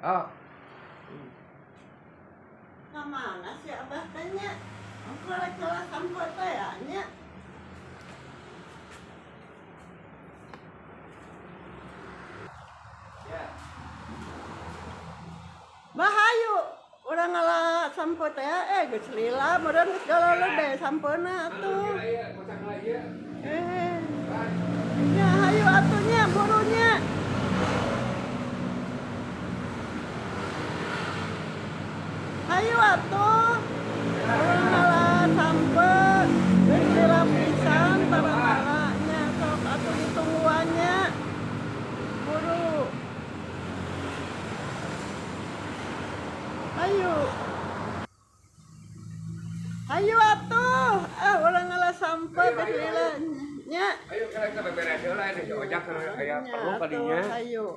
Oh. Ka mana sih Abah teh nya? Engke rek ngala sampeu teh ya nya. Ya. Bah, hayu urang ngala sampeu teh, eh, geus lila meureun, geus galoleuh deh sampeuna atuh. Iya, kocak lah ieu. Eh. Nya, hayu atuh nya, buru nya. Hayu atuh. Urang ngala sampeu. Geus lila pisan tara ngala nya, sok atuh ditungguan nya. Buru. Hayu. Hayu atuh. Ah, urang ngala sampeu Ayo, geus ayo, lila nya. Ayo kita kita beberes heula ini si Ojak keur aya Nya, perlu atuh, kadinya. hayu.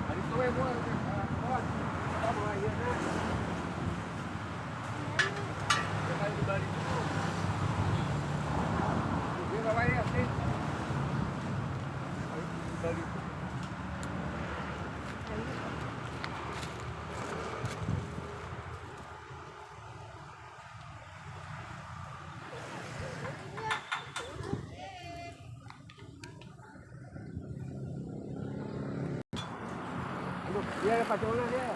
Ari tuh we moal kawan. Kita moal ieu na. Kita di balik itu. Ieu bawa ya, sih. Ayo di balik. Aduh, dia ada paculna dia.